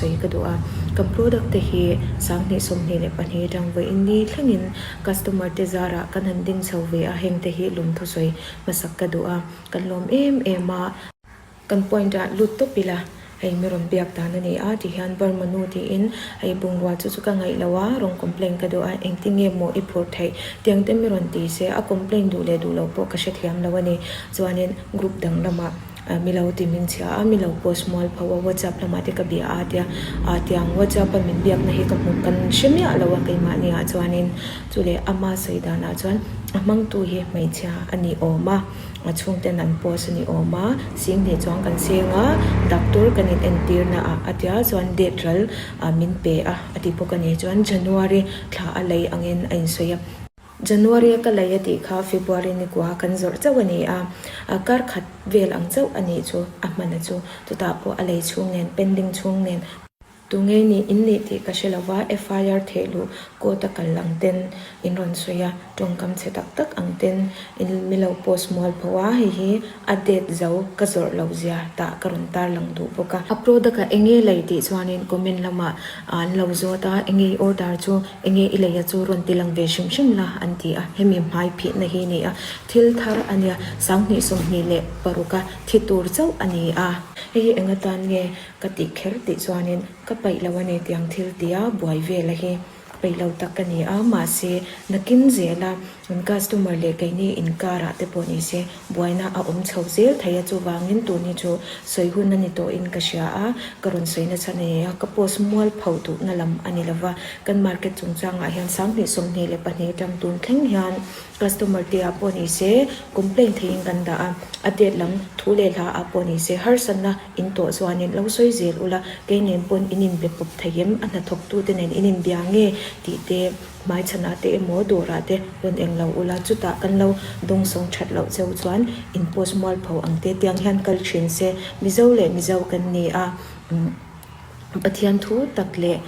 sawi ka duh a. Kan product te hi 2022 atang vawiin ni thlengin customer te zarah kan han ding chho ve a, heng te hi lawmthu sawi hmasak ka duh a, kan lawm em em a. Kan point ah lut tawp ila, hei mi rawn biak dan a ni a ti hian Burma nu tiin hei bungrua chu chu ka ngaih lo a, rawn complain ka duh a, engtin nge maw i phur theih tiang te mi rawn ti se a complain duh leh duh lo pawh ka hrethiam lo a ni. Chuanin group dang lamah mi lo ti min chhia a, mi lo post mual pho a, WhatsApp lamah te ka bia a tia, ah tiang WhatsApp a min biakna hi ka hmu kan hre miah lo a keimahni ah chuanin chu leh ama sawi danah chuan a hmangtu hi hmeichhia a ni awm a. A chhungten an post a ni awm a, Singhnih chuan kan seng a, doctor kan in entir na ah a tia chuan date ral min pe a a ti bawk a ni. Chuan January thla a lei angin a insawi a. January a ka lei a tih kha February ni kua kan zawrh chauh a ni a, kar khat vel ang chauh a nih chu a hman a chu. Chutah pawh a lei chhung nen pending chhung nen. Tunge nih in nih tih ka hre lo va, FIR theh luh court a kal ang ten in rawn sawi a, tawngkam chhe tak tak ang ten in mi lo post mual pho a, hei hi a date zo ka zawrh lo zia tah ka rawn tarlang duh bawk a. A product ah enge lei tih chuanin comment lamah an lo zawt a, enge i order chu, enge i lei a chu rawn ti lang ve hrim hrim la an ti a, hemi hmai phihna hi ni a, thil thar a nia, 2026 a thi tur chauh a ni a. Hei hi enga tan nge Ka tih kher tih chuanin ka paih lo a ni tiang thil tia buai vela hi peih lo tak ka ni a, mahse nakin zela an customer leh keini inkarah te pawh ni se buaina a awm chho zel thei a, chuvangin tun hi chu sawi hun a ni tawhin ka hria a, ka rawn sawi nasa a ni a, ka post mual pho duhna lam a ni lova, kan market chungchangah hian 2022 atang tun thleng hian Customer te ah pawh ni se complaint theihin kan dah a, a date lam thu leh hla ah pawh ni se harsatna in tawh chuanin lo sawi zel ula, kei nen pawn in inbe pawp thei em, a hnathawk tu te nen in inbia nge tih te hmaichhan ah te emaw dawr ah te rawn eng lo ula, chutah kan lo dawngsawng that loh cheu chuan in post mualpho ang te tiang hian kal thin se, Mizo leh Mizo kan ni a. Pathian thu tak leh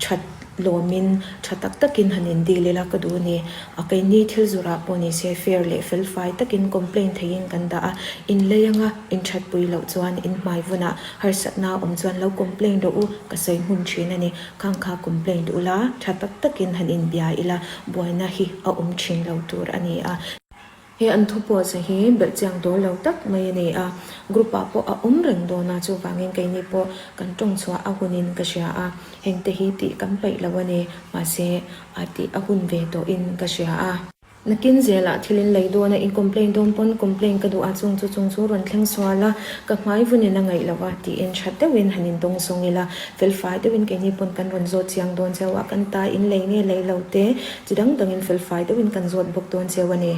that lawmin tha tak takin han indil ila ka duh a ni. A keini thil zawrah pawh ni se fair leh felfai takin complaint theihin kan dah a, in lei anga in thatpui loh chuan in hmai vunah harsatna awm chuan lo complaint rawh u ka sawi hmun thin a ni. Khang kha complaint ula tha tak takin han inbia ila buaina hi a awm thin lo tur a ni a. He an thu pawh che hi belh chiang dawl lo tak mai a ni a, group ah pawh a awm reng dawn a, chuvangin keini pawh kan tawng chhuah a hunin ka hria a, hengte hi tih kan peih lo a ni, mahse a tih a hun ve tawhin ka hria a. Nakin zelah thil in lei dawn a, in complain dawn pawn complain ka duh a, chung chu chung chu rawn thleng sual a, ka hmai vunin a ngaih lo a, tiin tha deuhin han in dawng sawng ila, felfai deuhin keini pawn kan rawn zawt chiang dawn cheu a, kan ta in lei nge lei lo te, Chi dang dangin felfai deuhin kan zawt bawk dawn cheu a ni.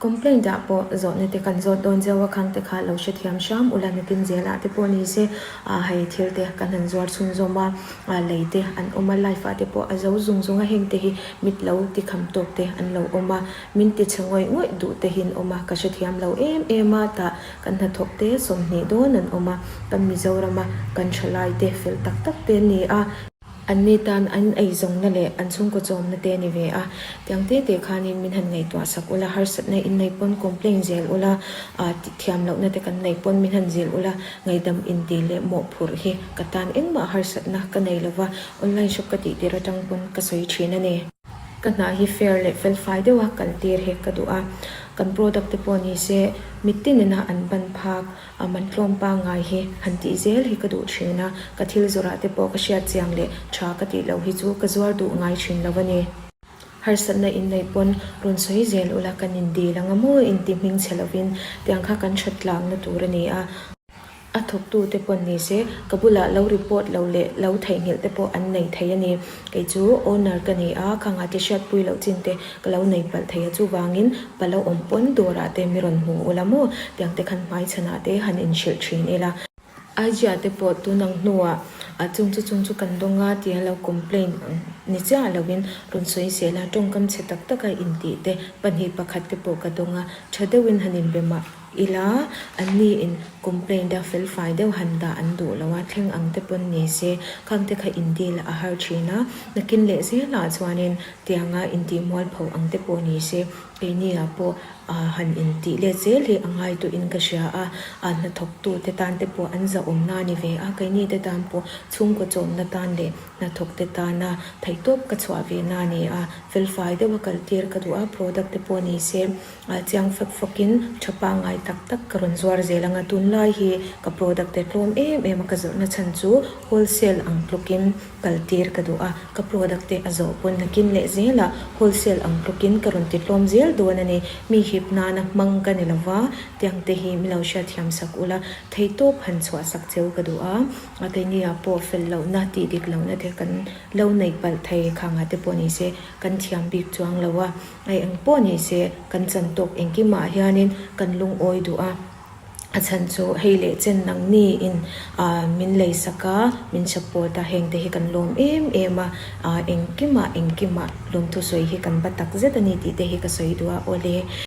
Complaint ah pawh zawhna te kan zawt dawn cheu a, khang te kha lo hrethiam hram ula nakin zelah te pawh ni se ah hei thil te kan han zuar chhunzawm a, ah lei te an awm a, life ah te pawh a zo zung zung a, heng te hi mit lo ti kham tawk te an lo awm a, min ti chhe ngawih ngawih duh te hi an awm a, ka hrethiam lo em em a, tah kan hnathawk te 20 dawn an awm a, kan Mizoram a kan thalai te fel tak tak te an ni a. Anni tan an eizawnna leh an chhungkaw chawmna te a ni ve a, tiang te te khanin min han ngaihtuah sak ula, harsatna in nei pawn complain zel ula, thiam lohna te kan nei pawn min han zil ula, ngaihdam inti leh mawhphurh hi ka tan engmah harsatna ka nei lova, online shop ka tih tir atang pawn ka sawi thin a ni. Ka hna hi fair leh felfai deuha kal tir hi ka duh a, kan product te pawh ni se mitin ina an ban phak A man tlawm pangngai hi han tih zel hi ka duh thin a, ka thil zawrah te pawh ka hriat chiang leh tha ka tih loh hi chu ka zuar duh ngai thin lo a ni. Harsatna in neih pawn rawn sawi zel ula kan in dil anga maw in ti hming chhe lovin tiang kha kan that tlangna tur a ni a. A thawktu te pawn ni se ka bulah lo report lo leh lo theihnghilh te pawh an nei thei a ni. Kei chu owner ka ni a, khangah te hriatpui loh chin te ka lo nei palh thei a, chuvangin pa lo awm pawn dawrah te mi rawn hmu ula maw tiang te khan hmaichhanah te han inhrilh thin ila. IG-ah te pawh tun ang hnuah a chung chu chung chu kan dawng a tia lo complain ni chiah loin rawn sawi zel a, tawngkam chhe tak taka intih te pahnih pakhat te pawh ka dawng a, tha deuhin han inbe mah. ila anni in complaint a felfai deuh han dah an duh lo a, thleng ang te pawn ni se khang te kha in deal a har thin a, nakin leh zelah chuanin tianga intih mualpho ang te pawh ni se keini ah pawh han intih let zel hi a ngai tawhin ka hria a, a hnathawktu te tan te pawh an zahawmna a ni ve a, keini te tan pawh chhungkaw chawmna tan leh hnathawk te tana theihtawp ka chhuah ve na a ni a, felfai deuha kaltir ka duh a, product te pawh ni se chiang fek fawkin tha pangngai tak tak ka rawn zuar zel ang a, tunlai hi ka product te tlawm em em a ka zawrhna chhan chu wholesale ang tlukin kaltir ka duh a, ka product te a zawh pawn nakin leh zelah wholesale ang tlukin ka rawn ti tlawm zel dawn a ni, mi hip nana hmang ka ni lova, tiang te hi mi lo hriatthiam sak ula theihtawp han chhuah sak cheu ka duh a. A keini-ah pawh fel lohna, tih dik lohna te kan lo neih palh thei khangah te pawh ni se kan thiam bik chuang lo a, hei eng pawh ni se kan chan tawk engkimah hianin kan lungawi duh a, a chhan chu hei leh chen nangniin min lei sak a, min support a, heng te hi kan lawm em em a, engkimah engkimah lawmthu sawi hi kan va tak zet a ni tih te hi ka sawi duh a, awle.